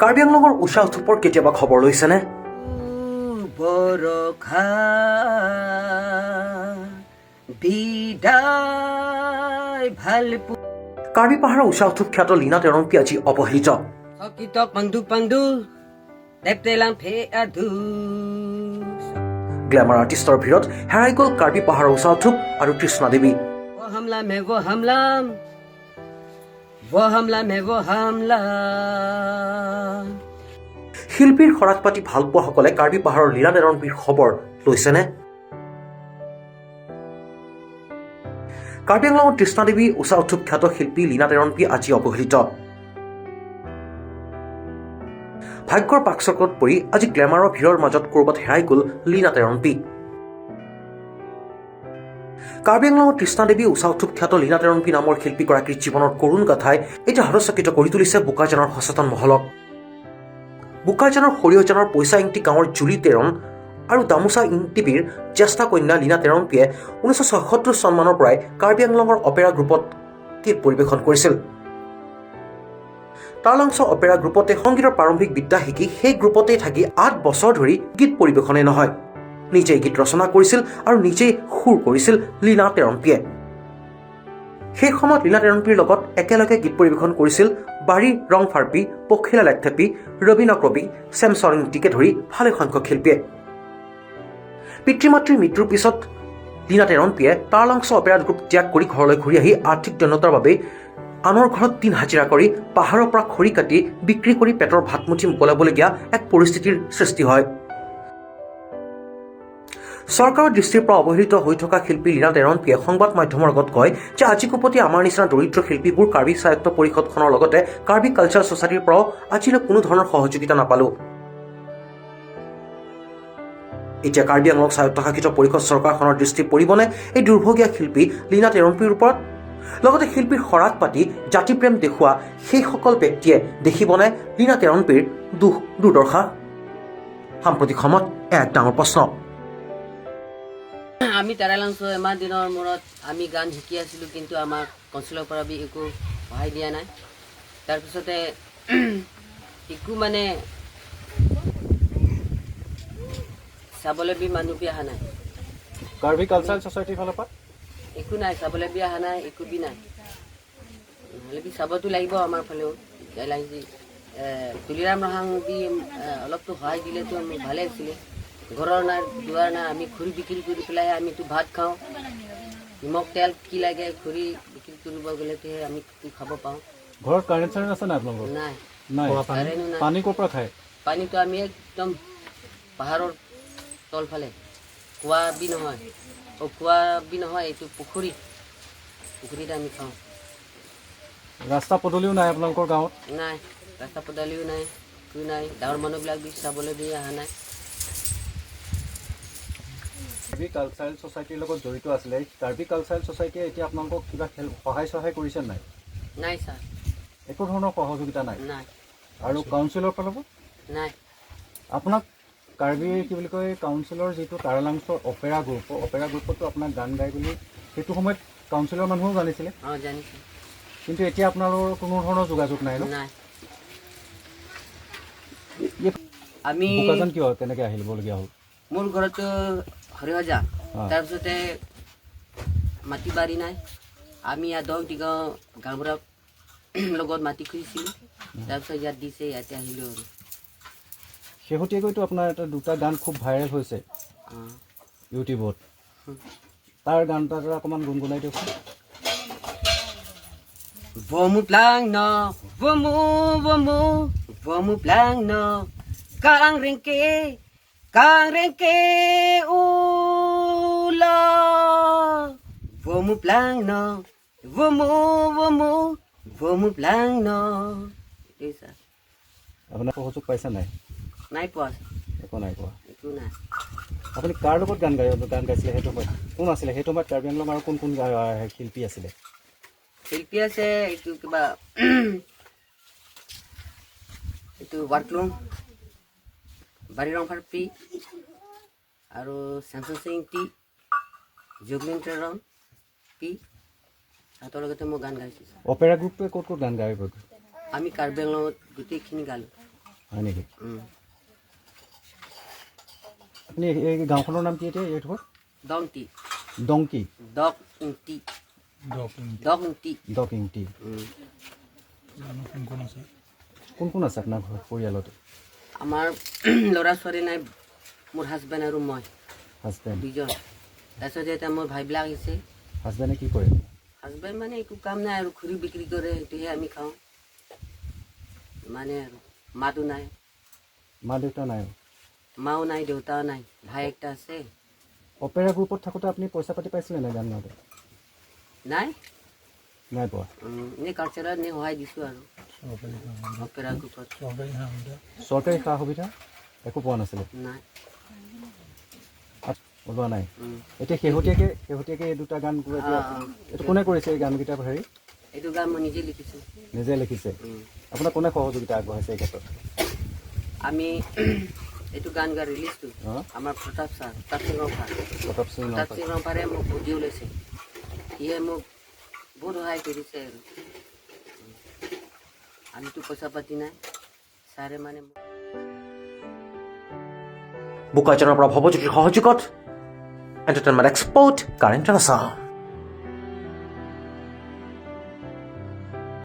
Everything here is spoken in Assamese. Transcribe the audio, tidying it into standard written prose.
কাৰ্বি আংলঙৰ উষা উথুপৰ কেতিয়াবা খবৰ লৈছেনে? বৰষা বিদায় ভাল। কাৰ্বি পাহাৰৰ উষা উথুপ খ্যাত লীনা তেৰংপি আজি অৱহেলিত। সকিত পাণ্ডু পাণ্ডু তেপতেলাং ফে আধু। গ্লেমাৰ আৰ্টিষ্টৰ ভিৰত হেৰাই গ'ল কাৰ্বি পাহাৰৰ উষা উথুপ আৰু তৃষ্ণা দেৱী। वो हमला में वो हमला, वो हमला में वो हमला। শিল্পীৰ শৰাধ পাতি ভাল পোৱাসকলে কাৰ্বি পাহাৰৰ লীনা তেৰংপিৰ খবৰ লৈছেনে? কাৰ্বি আংলঙৰ তৃষ্ণা দেৱী, উষা উথুপ খ্যাত শিল্পী লীনা তেৰংপি আজি অৱহেলিত। ভাগ্যৰ পাকচক্ৰত পৰি আজি গ্লেমাৰৰ ভিৰৰ মাজত ক'ৰবাত হেৰাই গ'ল লীনা তেৰংপি। কাৰ্বি আংলঙৰ তৃষ্ণা দেৱী, উষা উথুপ খ্যাত লীনা তেৰংপি নামৰ শিল্পীগৰাকীৰ জীৱনৰ কৰুণ গাথাই এতিয়া হতচকিত কৰি তুলিছে বোকাজানৰ সচেতন মহলক। বোকাজানৰ সৰিয়হজানৰ পইচা ইংটি গাঁৱৰ জুলি তেৰণ আৰু দামোচা ইংটিপিৰ জ্যেষ্ঠা কন্যা লীনা তেৰংপিয়ে 1976 চনমানৰ পৰাই কাৰ্বি আংলঙৰ অপেৰা গ্ৰুপত গীত পৰিৱেশন কৰিছিল। তাৰালাংছ অপেৰা গ্ৰুপতে সংগীতৰ প্ৰাৰম্ভিক বিদ্যা শিকি সেই গ্ৰুপতেই থাকি 8 বছৰ ধৰি গীত পৰিৱেশনেই নহয়, নিজেই গীত ৰচনা কৰিছিল আৰু নিজেই সুৰ কৰিছিল লীনা তেৰংপিয়ে। সেই সময়ত লীনা তেৰংপিৰ লগত একেলগে গীত পৰিৱেশন কৰিছিল বাৰী ৰংফাৰ্পি, পখিলা লেকথেপি, ৰবীন কবি, চেমচন ইংটিকে ধৰি ভালেসংখ্যক শিল্পীয়ে। পিতৃ মাতৃৰ মৃত্যুৰ পিছত লীনা তেৰংপিয়ে তাৰালাংছ অপেৰা গ্ৰুপ ত্যাগ কৰি ঘৰলৈ ঘূৰি আহি আৰ্থিক দৈন্যতাৰ বাবেই আনৰ ঘৰত দিন হাজিৰা কৰি পাহাৰৰ পৰা খৰি কাটি বিক্ৰী কৰি পেটৰ ভাতমুঠি মোকলাবলগীয়া এক পৰিস্থিতিৰ সৃষ্টি হয়। চৰকাৰৰ দৃষ্টিৰ পৰা অৱহেলিত হৈ থকা শিল্পী লীনা তেৰংপিয়ে সংবাদ মাধ্যমৰ আগত কয় যে আজিকোপতি আমাৰ নিচিনা দৰিদ্ৰ শিল্পীবোৰ কাৰ্বি স্বায়ত্ত পৰিষদখনৰ লগতে কাৰ্বি কালচাৰ ছ'চাইটিৰ পৰাও আজিলৈ কোনো ধৰণৰ সহযোগিতা নাপালোঁ। এতিয়া কাৰ্বি আংলং স্বায়ত্তশাসিত পৰিষদ চৰকাৰখনৰ দৃষ্টি পৰিবনে এই দুৰ্ভগীয়া শিল্পী লীনা তেৰংপিৰ ওপৰত? লগতে শিল্পীৰ শৰাধ পাতি জাতিপ্ৰেম দেখুওৱা সেইসকল ব্যক্তিয়ে দেখিবনে লীনা তেৰংপিৰ দুখ দুৰ্দশা? সাম্প্ৰতিক সময়ত এক ডাঙৰ প্ৰশ্ন। আমি তাৰালাংছ ইমান দিনৰ মূৰত আমি গান শিকি আছিলোঁ, কিন্তু আমাক কাউন্সিলৰ পৰা বি একো সহায় দিয়া নাই। তাৰপিছতে একো মানে চাবলৈ বি মানুহ বি অহা নাই। কাৰ্বি কালচাৰেল ছ'চাইটিৰ ফালৰ পৰা একো নাই, চাবলৈ বি অহা নাই, একো বি নাই। নহ'লে বি চাবতো লাগিব আমাৰ ফালেও। তুলিৰাম ৰহাং বি অলপতো সহায় দিলেতো আমি ভালে আছিলে। ঘৰৰ নাই, দুৱাৰ নাই, আমি খৰি বিক্ৰী কৰি পেলাই আমিতো ভাত খাওঁ। নিমখ তেল কি লাগে খৰি বিক্ৰী কৰিব গ'লেতো আমি খাব পাওঁ। ঘৰত কাৰেণ্ট চাৰেণ্ট আছে নাই আপোনালোকৰ? নাই। নাই। কাৰেণ্টো নাই। পানী ক'ৰ পৰা খায়? পানীটো আমি একদম পাহাৰৰ তলফালে, কুঁৱা বি নহয়, অ' কুঁৱা বি নহয়, এইটো পুখুৰী, পুখুৰীত আমি খাওঁ। ৰাস্তা পদূলিও নাই আপোনালোকৰ গাঁৱত? নাই, ৰাস্তা পদূলিও নাই, একো নাই। ডাঙৰ মানুহবিলাক বি চাবলৈ বি অহা নাই। কাৰ্বি কালচাৰেল ছ'চাইটিৰ লগত জড়িত আছিলে, কাৰ্বি কালচাৰেল ছ'চাইটিয়ে এতিয়া আপোনালোকক কিবা সহায় চহায় কৰিছে নাই? নাই ছাৰ। একো ধৰণৰ সহযোগিতা নাই? নাই। আৰু কাউন্সিলৰ ফালৰ পৰা? নাই। আপোনাক কাৰ্বি কি বুলি কয় কাউন্সিলৰ যিটো তাৰালাংছৰ অপেৰা গ্ৰুপ, অপেৰা গ্ৰুপতো আপোনাক গান গাই বুলি সেইটো সময়ত কাউন্সিলৰ মানুহেও জানিছিলে। অঁ, জানিছোঁ। কিন্তু এতিয়া আপোনালোকৰ কোনো ধৰণৰ যোগাযোগ নাই ন? নাই। আমি বোকাজান কিয় কেনেকৈ আহিবলগীয়া হ'ল? মোৰ ঘৰতো হৰিহজা। তাৰপিছতে মাটি বাৰী নাই। আমি ইয়াত দহ গাঁও গাঁওবুঢ়াৰ লগত মাটি খুজিছিলোঁ, তাৰপিছত ইয়াত দিছে, ইয়াতে আহিলোঁ আৰু। শেহতীয়াকৈতো আপোনাৰ এটা দুটা গান খুব ভাইৰেল হৈছে অঁ। ইউটিউবত, তাৰ গান এটা অকণমান গুণগুণাই দিয়কচোন। Vomu plang no, vomu vomu, vomu plang no, kang rengke, kang rengke ula. Vomu plang no, vomu vomu, vomu plang no. এইটোৱেই ছাৰ। আপোনাৰ সহযোগ পাইছে নাই? নাই পোৱা। একো নাই পোৱা? একো নাই। আপুনি কাৰ লগত গান গাইছিলে সেইটো সময়ত? কোন আছিলে সেইটো সময়ত কাৰ্বি আংলং আৰু কোন কোন শিল্পী আছিলে? শিল্পী আছে, এইটো কিবা এইটো ৱাৰ্কলুং, বাৰী ৰংফাৰ পি আৰু চেমচং সিং টি, জুগলিন টেৰন পি, তাহাঁতৰ লগতে মই গান গাইছোঁ। অপেৰা গ্ৰুপটোৱে ক'ত ক'ত গান গাই? আমি কাৰ্বি আংলঙত গোটেইখিনি গালোঁ। হয় নেকি? আপুনি এই গাঁওখনৰ নাম কি এতিয়া এইডোখৰ? দংটি। ডংকি? দক টি, দক টি। ডকিংটি। কোন কোন আছে আপোনাৰ ঘৰত পৰিয়ালত? আমাৰ ল'ৰা ছোৱালী নাই, মোৰ হাজবেণ্ড আৰু মই। হাজবেণ্ড? দুজন। তাৰপিছত এতিয়া মোৰ ভাইবিলাক আহিছে। হাজবেণ্ডে কি কৰে? হাজবেণ্ড মানে একো কাম নাই আৰু, খৰি বিক্ৰী কৰে, সেইটোহে আমি খাওঁ মানে আৰু মাতো নাই। মা দেউতা নাই? মাও নাই, দেউতাও নাই, ভাই একটা আছে। অপেৰা গ্ৰুপত থাকোঁতে আপুনি পইচা পাতি পাইছিলে নাই গান গাওঁতে? নাই। নাই পোৱা? এনেই কালচাৰত এনেই সহায় দিছোঁ আৰু অপেৰা গ্ৰুপত। চৰকাৰী সা সুবিধা একো পোৱা নাছিলে? নাই। ওলোৱা নাই। এতিয়া শেহতীয়াকৈ এই দুটা গান গোৱা এতিয়া অ। এইটো কোনে কৰিছে এই গানকেইটা হেৰি? এইটো গান মই নিজে লিখিছোঁ। নিজে লিখিছে? আপোনাক কোনে সহযোগিতা আগবঢ়াইছে এই ক্ষেত্ৰত? আমি এইটো গান গোৱা ৰিলিজটো আমাৰ প্ৰতাপ ছাৰ, প্ৰতাপ সিং ৰংফাৰ। প্ৰতাপ সিং। প্ৰতাপ সিং ৰংফাৰে মোক ভিডিঅ' লৈছে, সিয়ে মোক বহুত সহায় কৰিছে আৰু আমিতো পইচা পাতি নাই, ছাৰে মানে মোক বোকাজানৰ পৰা ভৱজ্যোতিৰ সহযোগত এণ্টাৰটেইনমেণ্ট এক্সপৰ্ট কাৰেণ্ট আছাম।